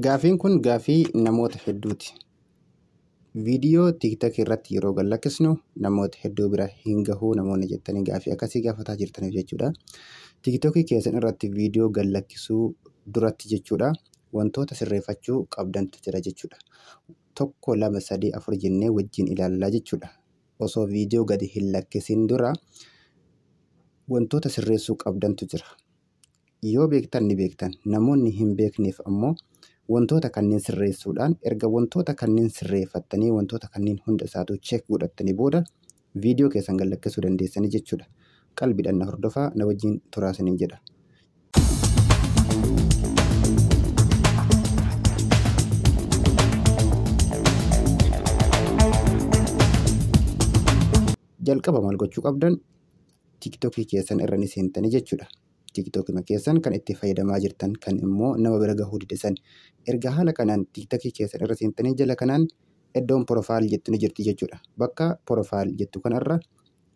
Gaafiin kun gaafii namoota hedduuti. Viidiyoo TikTok irratti yeroo gad lakkisnu namoota hedduu bira hin gahuu namoonni jettanii gaafii akkasii gaafataa jirtaniif jechuudha. TikTokii keessan irratti viidiyoo gad lakkisuu duratti jechuudha wantoota sirreeffachuu qabdantu jira jechuudha. 1, 2, 3, 4 jennee wajjin ilaallaa jechuudha. Osoo viidiyoo gadi hin lakkisin dura wantoota sirreessuu qabdantu jira. Yoo beektan ni beektan, namoonni hin beekneef ammoo wantoota kanneen sirreessuudhaan erga wantoota kanneen sirreeffattanii wantoota kanneen hunda isaatu check godhattanii booda viidiyoo keessan gad lakkisuu dandeessanii jechuudha. Qalbiidhaan na hordofaa, na wajjin turaa isiniin jedha. Jalqaba maal gochuu qabdan? TikTokii keessan irra ni seentanii jechuudha. TikTokima keessan kan itti fayyadamaa jirtan kan immoo nama bira gahuu dide san erga haala kanaan TikTokii keessan irra seentanii jala kanaan iddoon profile jettu ni jirti jechuudha. Bakka profile jettu kanarra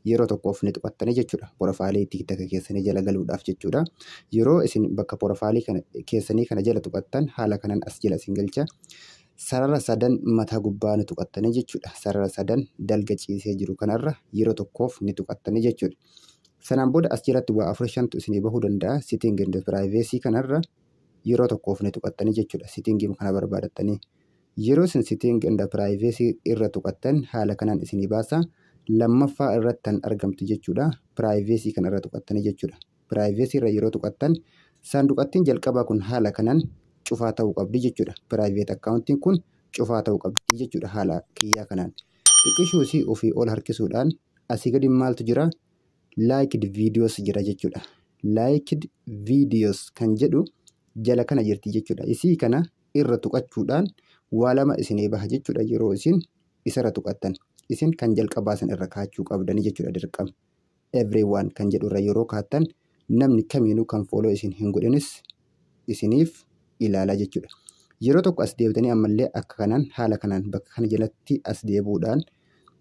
yeroo tokkoof ni tuqattanii jechuudha. Profaayilii TikTok keessanii jala galuudhaaf jechuudha. Yeroo isin bakka profaayilii kana keessanii kana jala tuqattan haala kanaan as jala isin galcha. Sarara sadan mataa gubbaa ni tuqattanii jechuudha. Sarara sadan dalga ciisee jiru kanarra yeroo tokkoof ni tuqattanii jechuudha. Sanaan booda as jalatti waa afur shantu isinii bahuu danda'a. Setting and privacy kanarra yeroo tokkoof ni tuqattanii jechuudha. Setting kana barbaadattanii. Yeroo isin setting and privacy irra tuqattan haala kanaan isinii baasa. Lammaffaa irratti kan argamtu jechuudha. Privacy kana irra tuqattanii jechuudha. Privacy irra yeroo tuqattan saanduqattiin jalqabaa kun haala kanaan cufaa ta'uu qabdi jechuudha. Private accountiin kun cufaa ta'uu qabdi jechuudha haala kiyyaa kanaan. Xiqqishuu isii ofii ol harkisuudhaan asii gadi maaltu jira? Liked videos jira jechuudha. Liked videos kan jedhu jala kana jirti jechuudha. Isii kana irra tuqachuudhaan waa lama isinii baha jechuudha yeroo isin isarra tuqattan. Isin kan jalqabaa san irra kaachuu qabdanii jechuudha dirqama. Everyone kan jedhu irra yeroo kaattan namni kamiinuu kan follow isin hin godhinis isiniif ilaala jechuudha. Yeroo tokko as deebitanii ammallee akka kanaan haala kanaan bakka kana jalatti as deebi'uudhaan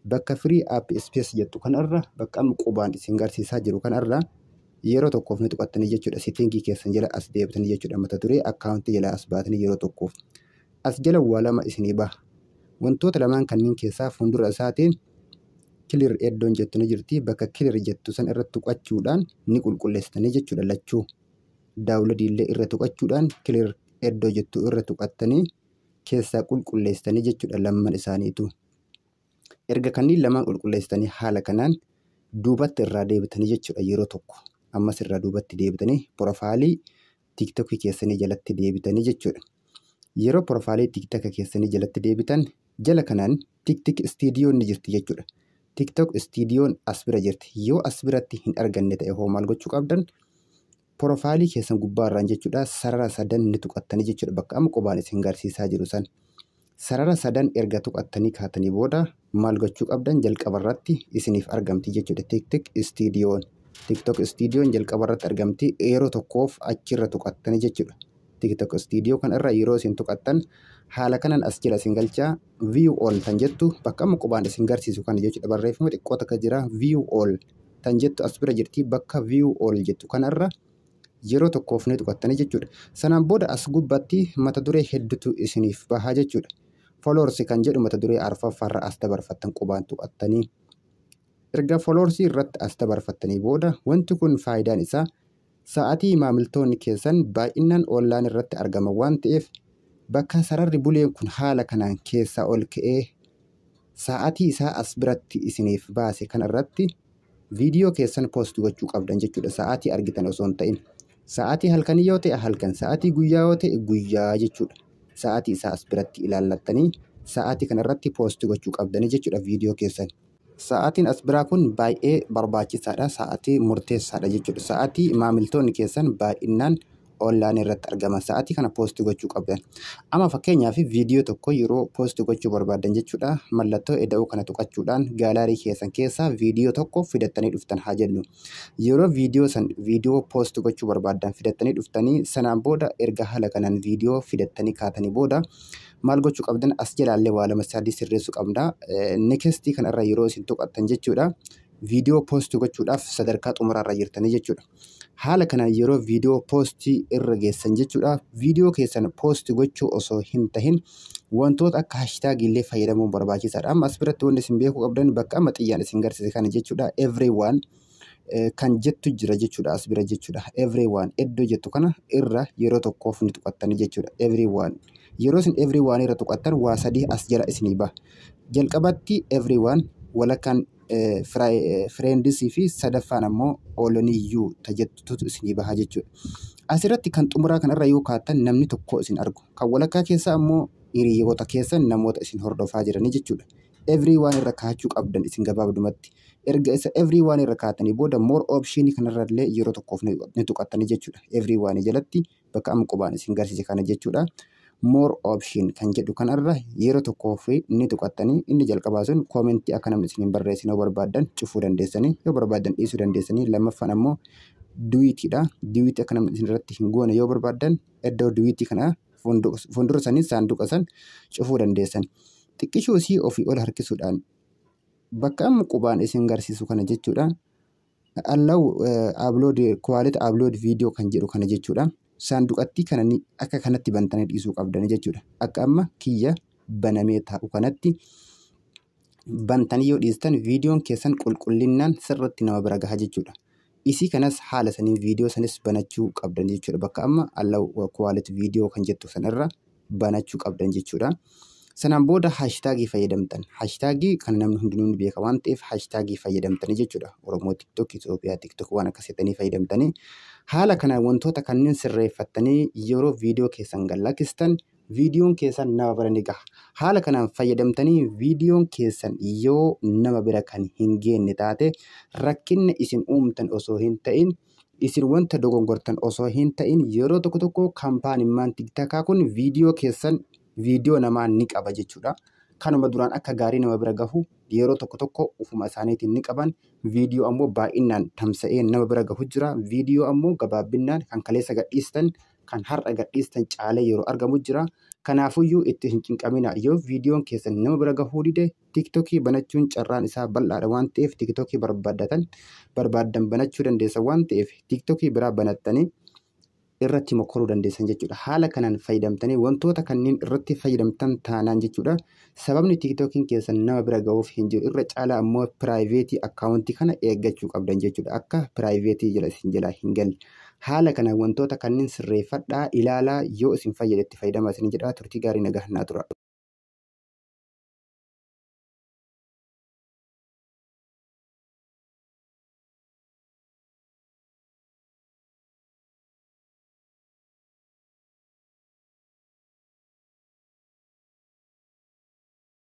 bakka free app space jettu kanarra bakka amma qubaan isin garsiisaa jiru kanarra yeroo tokkoof ni tuqattanii jechuudha. Settingii keessan jala as deebitanii jechuudha. Mata duree akkaawuntii jala as baatanii yeroo tokkoof. As jala waa lama isinii baha. Wantoota lamaan kanneen keessaa fuuldura isaatiin clear iddoon jettu ni jirti. Bakka clear jettu san irra tuqachuudhaan ni qulqulleessitanii jechuudha lachuu. Daawuladii illee irra tuqachuudhaan clear iddoo jettu irra tuqattanii keessaa qulqulleessitanii jechuudha lamman isaaniitu. Erga kanneen lamaan qulqulleessitanii haala kanaan duubatti irraa deebitanii jechuudha yeroo tokko. Ammas irraa duubatti deebitanii profaayilii TikTokii keessanii jalatti deebitanii jechuudha. Yeroo profaayilii TikTok keessanii jalatti deebitan jala kanaan TikTok istiidiyoon ni jirti jechuudha. TikTok istiidiyoon as bira jirti. Yoo as biratti hin arganne ta'e hoo maal gochuu qabdan? Profaayilii keessan gubbaarraan jechuudha sarara sadan ni tuqattanii jechuudha bakka amma qubaan isin garsiisaa jiru san. Sarara sadan erga tuqattanii kaatanii booda maal gochuu qabdan jalqabarratti isiniif argamti jechuudha TikTok istiidiyoon. TikTok istiidiyoon jalqabarratti argamti yeroo tokkoof achirra tuqattanii jechuudha. TikTok istiidiyoo kanarra yeroo isin tuqattan haala kanaan as jala isin galchaa view all tan jettu bakka amma qubaan isin garsiisu kana jechuudha barreeffama xiqqoo takka jira view all tan jettu as bira jirti bakka view all jettu kanarra yeroo tokkoof ni tuqattanii jechuudha. Sanaan booda as gubbatti mata duree hedduutu isiniif bahaa jechuudha. Followers kan jedhu mata duree arfaffaarra as dabarfattan qubaan tuqattanii. Erga followers irratti as dabarfattanii booda wanti kun faayidaan isaa sa'aatii maamiltoonni keessan baay'inaan online irratti argama waan ta'eef bakka sararri buleen kun haala kanaan keessaa ol ka'ee sa'aatii isaa as biratti isiniif baase kana irratti viidiyoo keessan post gochuu qabdan jechuudha. Sa'aatii argitan osoo hin ta'in. Sa'aatii halkanii yoo ta'e halkan, sa'aatii guyyaa yoo ta'e guyyaa jechuudha. Sa'aatii isaa as biratti ilaallattanii sa'aatii kana irratti post gochuu qabdanii jechuudha viidiyoo keessan. Sa'aatiin as biraa kun baay'ee barbaachisaadha. Sa'aatii murteessaadha jechuudha. Sa'aatii maamiltoonni keessan baay'inaan online irratti argaman sa'aatii kana post gochuu qabdan. Amma fakkeenyaaf viidiyoo tokko yeroo post gochuu barbaadan jechuudha. Mallattoo eda'uu kana tuqachuudhaan gaalaarii keessan keessaa viidiyoo tokko fidattanii dhuftan haa jennu. Yeroo viidiyoo san viidiyoo post gochuu barbaadan fidattanii dhuftanii sanaan booda erga haala kanaan viidiyoo fidattanii kaatanii booda maal gochuu qabdan as jalaallee waa lama sadii sirreessuu qabna. Nextii kanarra yeroo isin tuqattan jechuudha. Viidiyoo post gochuudhaaf sadarkaa xumuraarra jirtanii jechuudha. Haala kanaan yeroo viidiyoo post irra geessan jechuudha. Viidiyoo keessan post gochuu osoo hin tahin wantoota akka hashtag illee fayyadamuun barbaachisaadha. Amma as biratti wanti isin beekuu qabdan bakka amma xiyyaan isin garsiise kana jechuudha. Everyone kan jettu jira jechuudha as bira jechuudha. Everyone iddoo jettu kana irra yeroo tokkoof ni tuqattanii jechuudha. Everyone. Yeroo isin everyone irra tuqattan waa sadii as jala isinii baha. Jalqabatti everyone, walakkaan friends fi sadaffaan ammoo only you tajettutu isinii baha jechuudha. Asirratti kan xumuraa kanarra yoo kaattan namni tokko isin argu. Kan walakkaa keessaa ammoo hiriyoota keessan, namoota isin hordofaa jiranii jechuudha. Everyone irra kaachuu qabdan isin gabaabdumatti. Erga isa everyone irra kaatanii booda more option kanarra illee yeroo tokkoof ni tuqattanii jechuudha. Everyone jalatti bakka amma qubaan isin garsiise kana jechuudha. More option kan jedhu kanarra yeroo tokkoof ni tuqattanii, inni jalqabaa sun comment akka namni isin hin barreessine yoo barbaaddan cufuu dandeessanii, yoo barbaaddan dhiisuu dandeessanii. Lammaffaan ammoo duetiidha. Duet akka namni isin irratti hin goone yoo barbaaddan iddoo duet kana fuuldura sanii saanduqa san cufuu dandeessan. Xiqqishuu isii ofii ol harkisuudhaan bakka amma qubaan isin garsiisu kana jechuudha. Allow upload quality upload video kan jedhu kana jechuudha. Saanduqattii kana akka kanatti bantanii dhiisuu qabdanii jechuudha. Akka amma kiyya banamee taa'u kanatti bantanii yoo dhiistan viidiyoon keessan qulqullinnaan sirriitti nama bira gaha jechuudha. Isii kanas haala saniin viidiyoo sanis banachuu qabdan jechuudha. Bakka amma allow quality video kan jettu sanarra banachuu qabdan jechuudha. Sanaan booda hashtag fayyadamtan. Hashtag kan namni hundinuu ni beeka waan ta'eef hashtag fayyadamtanii jechuudha. Oromoo TikTok, Itoophiyaa TikTok waan akkas jettanii fayyadamtanii haala kanaan wantoota kanneen sirreeffattanii yeroo viidiyoo keessan gad lakkistan viidiyoon keessan nama bira ni gaha. Haala kanaan fayyadamtanii viidiyoon keessan yoo nama bira kan hin geenye taate, rakkinni isin uumtan osoo hin ta'in, isin wanta dogongortan osoo hin ta'in, yeroo tokko tokko kaampaaniin TikTokaa kun viidiyoo keessan viidiyoo namaa ni qaba jechuudha. Kanuma duraan akka gaarii nama bira gahu yeroo tokko tokko ufuma isaaniitiin ni qaban. Viidiyoo ammoo baay'inaan tamsa'ee nama bira gahu jira. Viidiyoo ammoo gabaabbinaan kan kaleessa gadhiistan kan har'a gadhiistan caalee yeroo argamu jira. Kanaafuyyuu itti hin cinqamina. Yoo viidiyoon keessan nama bira gahuu dide, TikTokii banachuun carraan isaa bal'aadha waan ta'eef, TikTokii barbaaddatan barbaaddan banachuu dandeessan waan ta'eef, TikTokii biraa banattanii irratti mokoruu dandeessan jechuudha. Haala kanaan fayyadamtanii wantoota kanneen irratti fayyadamtan taanaan jechuudha. Sababni TikTokiin keessan nama bira gahuuf hin jiru. Irra caalaa ammoo private account kana eeggachuu qabdan jechuudha. Akka private jala isin jalaa hin galle. Haala kanaan wantoota kanneen sirreeffadhaa, ilaalaa, yoo isin fayyade itti fayyadamaa isin jedha. Turtii gaarii, nagaa naa tura.